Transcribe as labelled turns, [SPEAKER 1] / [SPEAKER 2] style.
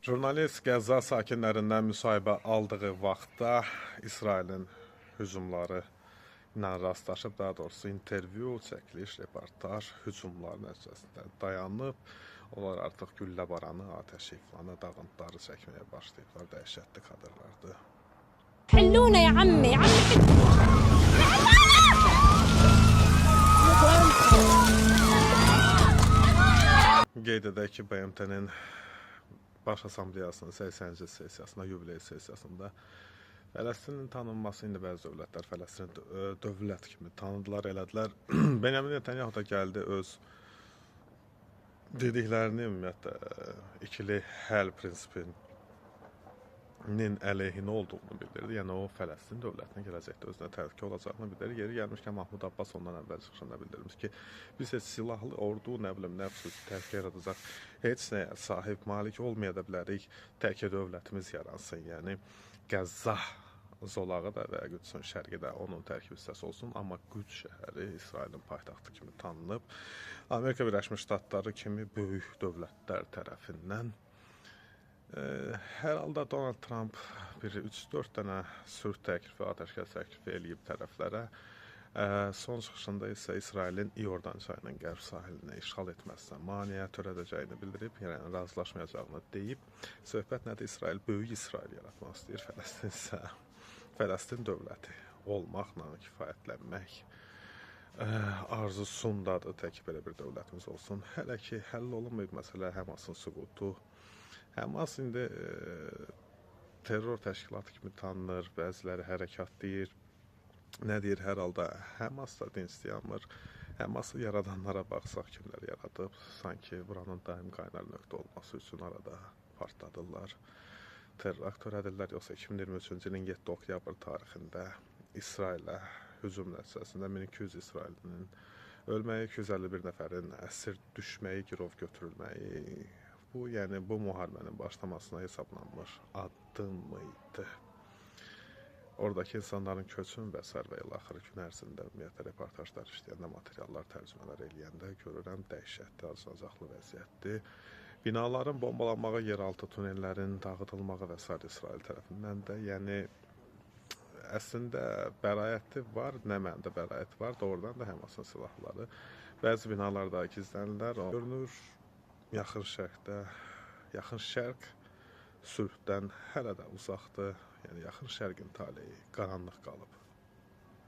[SPEAKER 1] Jurnalist Qəzza sakinlərindən müsahibə aldığı vaxtda İsrailin hücumları ilə rastlaşıb, daha doğrusu intervyu, çəkiliş, reportaj hücumlar nəticəsində dayanıb. Onlar artıq güllə baranı, atəşi filanı, dağıntıları çəkməyə başlayıblar. Dəhşətli kadrlardır.
[SPEAKER 2] حلونا يا عمي يا عمي.
[SPEAKER 1] Qeyd edək ki, BMT-nin Baş Assambleyasının 80-ci sessiyasında, yubiley sessiyasında Fələstinin tanınması, indi bəzi dövlətlər Fələstini dövlət kimi tanıdılar, elədilər. Benjamin Netanyahu da gəldi öz dediklərini, ümumiyyətlə ikili həll prinsipinin əleyhinə olduğunu bildirdi. Yəni o Fələstin dövlətinin gələcəkdə özünə təhlükə olacağını bildirir. Yeri gəlmişkən Mahmud Abbas ondan əvvəl çıxışında bildirmiş ki, biz heç silahlı ordu, nə bilim, nə xüsusi təhlükə yaradacaq heç nəyə sahib, malik olmaya da bilərik, tək ki dövlətimiz yaransın. Yəni Qəzza zolağı da və Qüdsün şərqi də onun tərkib hissəsi olsun, amma Qüds şəhəri İsrailin paytaxtı kimi tanınıb. Amerika Birləşmiş Ştatları kimi böyük dövlətlər tərəfindən. Hər halda Donald Trump bir 3-4 dənə sülh təklifi, atəşkəs təklifi eləyib tərəflərə. Son çıxışında isə İsrailin İordan çayının qərb sahilini işğal etməsinə maneə törədəcəyini bildirib, yəni razılaşmayacağını deyib. Söhbət nədir? İsrail böyük İsrail yaratmaq istəyir, Fələstin isə Fələstin dövləti olmaqla kifayətlənmək arzusundadır, tək belə bir dövlətimiz olsun. Hələ ki həll olunmayıb məsələ Həmasın süqutu. Həmas indi terror təşkilatı kimi tanınır, bəziləri hərəkat deyir. Nə deyir, hər halda Həmas da dinc dayanmır. Həması yaradanlara baxsaq, kimlər yaradıb, sanki buranın daim qaynar nöqtə olması üçün arada partladırlar, terakt törədirlər. Yoxsa 2023-cü ilin 7 oktyabr tarixində İsrailə hücum nəticəsində 1200 İsraillinin ölməyi, 251 nəfərin əsir düşməyi, girov götürülməyi, bu, yəni bu müharibənin başlamasına hesablanmış addım idi. Oradakı insanların köçün və sair və ilaxırı gün ərzində ümumiyyətlə reportajlar işləyəndə, materiallar, tərcümələr eləyəndə görürəm dəhşətli, acınacaqlı vəziyyətdir. Binaların bombalanmağı, yeraltı tunellərin dağıdılmağı və sair İsrail tərəfindən də, yəni əslində bəraəti var, nə mənada bəraət var, doğrudan da Həmasın silahları bəzi binalarda gizlənirlər. Görünür, Yaxın Şərqdə, Yaxın Şərq sülhdən hələ də uzaqdır. Yəni Yaxın Şərqin taleyi qaranlıq qalıb.